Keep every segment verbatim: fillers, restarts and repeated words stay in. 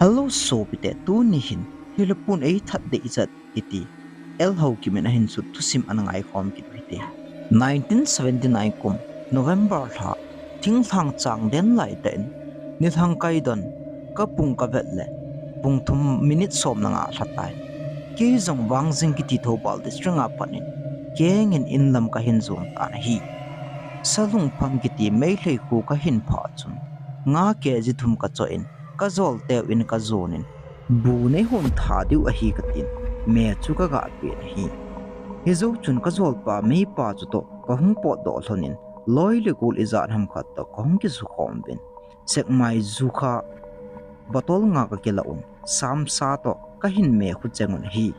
Hello sopite, tuni hin thilha pun eithat deh ijat kiti L Haokip in ahin sut thusim ana ngaikhom kit u hite. Nineteen seventy nine kum November lha, thinglhang chang den laitah in, nilhang kaidon, kapung kavet le pung thum minute som le nga alha tai. Kei jong Vangjing kiti Thoubal District a pat in, kengin inlam kahin jon tan ahi. Salungpham kiti Meitei kho kahin phah chun, nga kg thum kachoh in, kajol teu in kajon in, bu neihon tha diu ahi katin, me chu kaga pen ahi. Hijou chun kajolpa meipa chutoh kahung potdoh lhon in, loi le gol ijat ham khat toh kahung kiju khom uvin, sekmai jukha bottle nga kakilah un, samsa toh kahin me khu cheng un ahi.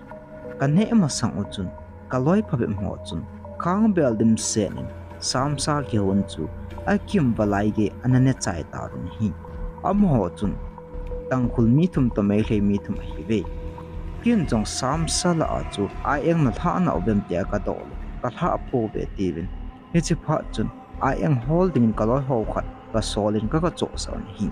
Kaneh masang u chun, kaloi phabep ho chun, khangbel dimset in, samsa kihon chu akim valai gei ana ne chai tauvin ahi. Amaho chun Tangkhul mi thum toh Meitei mi thum ahiuve. Ken jong samsa lah a chu aieng nalhah nauvem tia kadoh le, kalhah pouve atiuvin. Hiche phat chun aieng hol dingin kaloi ho khat kasol in kagachohsah un ahi.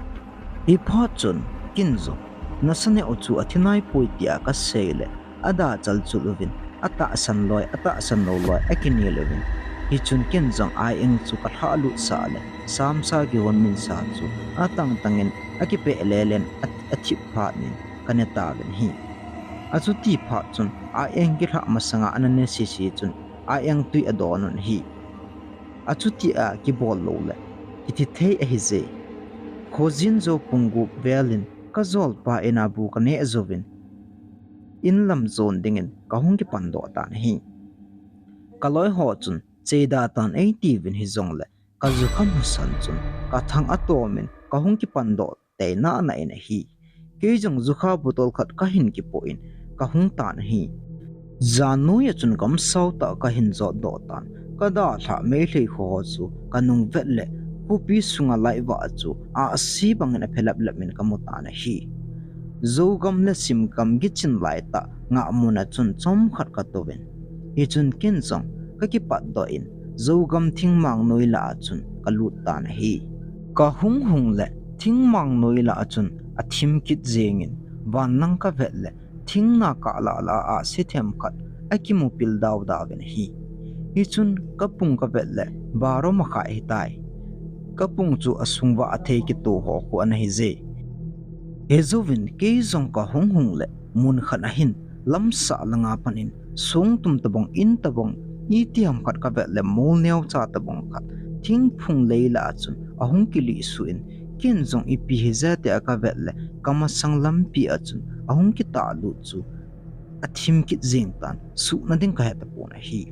Hiphat chun ken jong, nasa neh u chu athi naipoi tia kasei le, ada chalchul uvin, atahsan loi, atahsan lou loi akinel uvin. Hichun ken jong aieng chu kalhah lutsah le, samsa kihon minsa chu atang tangin akipeh lelen, athip phat in kane tauvin ahi. Achuti phat chun aieng kilhah masanga ana ne sese chun aieng tui adon un ahi. Achutia kibol loule, kithithei ahije. Khojin jou pung gup vel in kajolpa ina bu kaneh jouvin, inlam jon dingin kahung kipandoh tan ahi. Kaloi ho chun, cheda tan eitiuvin hijongle, kajukham husan chun, kathang atomin kahung kipandoh tei nana in ahi. Kei jong jukha bottle khat kahin kipoh in, kahung tan ahi. Jan noiya chun gamsao tah kahin jotdoh tan, kadalhah Meitei kho ho chu kanung vet le, khopi sunga light vah chu ahsi bangin aphe laplap in kamu tan ahi. Jou gam le Sim gam kichin laitah ngahmun a chun chomkhat katouvin. Hichun ken jong kakipatdoh in, Jou gam thingmang noi lah a chun kalut tan ahi. Kahung hung le, thingmang noi lah a chun athim kit jengin, vanlang kavet le, thingna kahlah lah a ahsi themkhat akimu pil daudau in ahi. Hichun kapung kavet le, baro makhai ahitai. Kapung chu asung vah a thei kitoh ho khu ana hije. Hijouvin kei jong kahung hung le, mun khat ahin, lamsah langa pat in, songtum tobang, in tobang, itiham khat kavet le, mol neocha tobang khat, thingphung lei lah a chun ahung kilihsuh in, ken jong ipi hije tia kavet le, kamasang lampi a chun ahung kitahlut chu athim kit jeng tan, suhna ding kahe tapon ahi.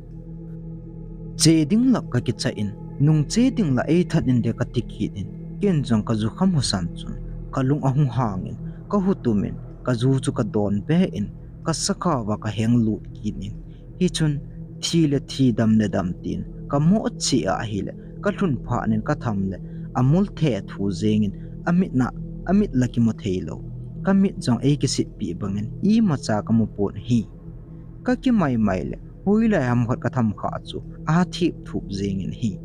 Che ding lah kakichah in, nung che ding lah eithat in de kati kit in, ken jong kajukham husan chun kalung ahung hangin, kahu tumin, kaju chu kadonbe in, kasakhao va kahenglut kit in, hichun thi le thi, dam le dam tin kamoh cheh a ahile, kalhun phat in katham le, amul thethu jengin, amit na, amit la kimu theilou, kamit jong eikisetpeh bangin imacha kamu pon ahi. Kakimaimai le, hoilai ham khat katham khah chu athip thup jengin ahi.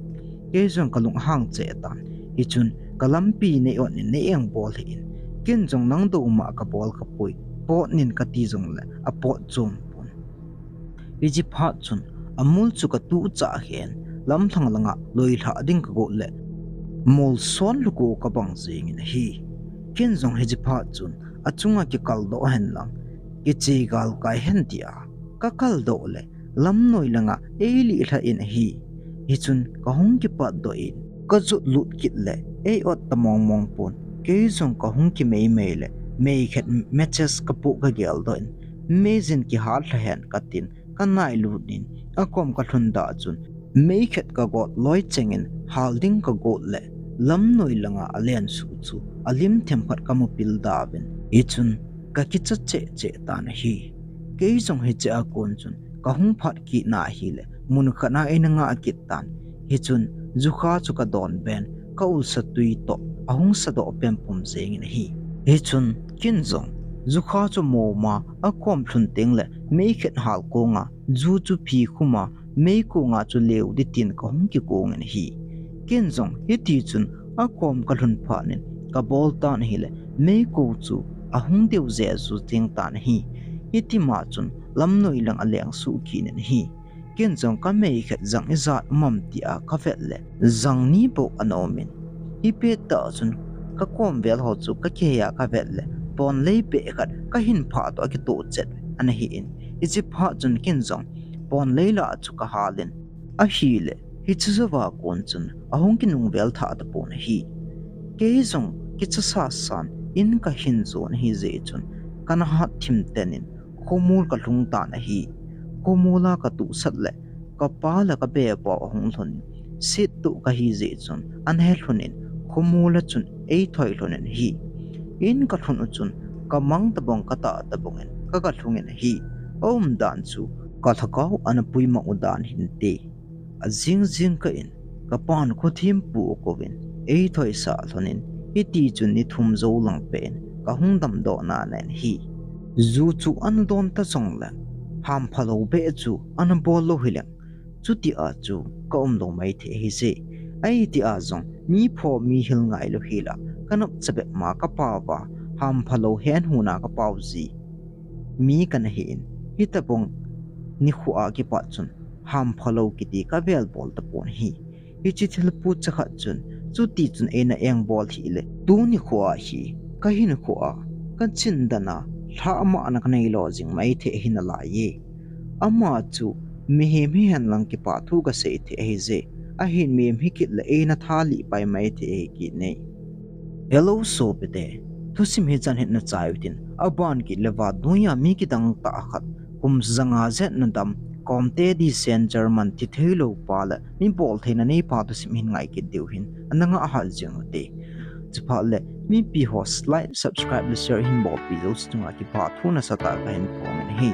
Kei jong kalung ahang cheh tan, hichun kalampi nei ot in nei engbol hih in, ken jong nang douma kabol khapoi, pot in kati jongle apot chom pon. Hiche phat chun amul chu katuhchah hen, lamlhang langa loilhah ding kagot le, molson luko kabang jengin ahi. Ken jong hiche phat chun achunga kikaldoh hen lang, kiche galkai hen tia kakaldoh le, lamnoi langa eilihlhah in ahi. Hichun kahung kipatdoh in, kajotlut kit le, eiot ta mongmong pon, kei jong kahung kimeimei le, meikhet matches kapoh kageldoh in, meijin kihallha hen katin, kanailut in, akom kalhun da chun, meikhet kagot loi chengin hal ding kagot le, lamnoi langa alensuh chu alim themkhat kamu pil dauvin, hichun kakicha cheh cheh tan ahi. Kei jong hiche a kon chun kahung phat kitna ahile, mun khat a eina ngah kit tan, hichun jukha chu kadonben, kaulsa tui toh ahung sadoh pempum jengin ahi. Hichun ken jong jukha chu moma akom lhun tengle, meikhet hal konga ju chu phi khuma, meikonga chu leu ding tin kahung kikongin ahi. Ken jong hitichun akom kalhun phat in kabol tan ahile, meiko chu ahung deu jeh a chu teng tan ahi. Hitima chun lamnoi lang aleng suh kit in ahi. Ken jong ka mei khat jang ijat um am tia ka vet le, jang ni bou ana um in. Hipet tah chun ka kom vel ho chu ka kihei a ka vet le, ponlei beh khat ka hin phah toh akitoh chet ana hi in. Hiche phat chun ken jong ponlei lah a chu ka hal in. Ahile, hiche jouva kon chun ahung kinung vel tha tapon ahi. Kei jong kicha sasan in ka hin jon ahi jeh chun, kana hat thim ten in, khomol ka lhung tan ahi. Khomol a ka tuhsat le, ka pa le ka bepau ahung lhun in, set toh ka hi jeh chun, ana he lhun in, khomol a chun ei thoi lhun in ahi. In ka lhun u chun, ka mang tabang ka tah tabang in, ka ga lhung in ahi. A umdan chu, ka lhagao ana puimang u dan hinte. Ajing jing kah in, ka pan khothem pu a kouvin, ei thoisah lhon in, hiti chun ni thum jou lang peh in, ka hung damdoh nana in ahi. Ju chu ana don ta jongleng, hamphalou beh chu ana bol lou hileng, chutia chu ka um lou maithei ahije. Ahitia jong, mi pho mi hil ngailou hila, ka nopcha bep ma ka pao va, hamphalou hen huna ka pao ji mi kana hi in, hitobang nikho a kipat chun, hamphalou kiti ka vel bol tapon ahi. Hiche thilput chakhat chun, chuti chun eina engbol hile, tuni nikho a hi, ka hinkho a, ka chindan a, lhahmahna ka neilo jing maithei ahi nalai e. Ama chu, mihem hihen lang kipa thu ka sei thei ahije, ahin mihem hikit le eina thalih pai maithei ahi kit e. Hello sopite, thusim hichan hin nachai utin, aban kit le vannoi a mi kidang tah khat, kum janga jet nadam, Comte de Saint-Germain thitheilou pa le mi boltheina neipa thusim hin ngai kit diu hin, ana ngah hat jing ute. Chuphat le, mipi ho like, subscribe le share hin bolpi jouse chunga kipa thu nasatah a kahin phong in ahi.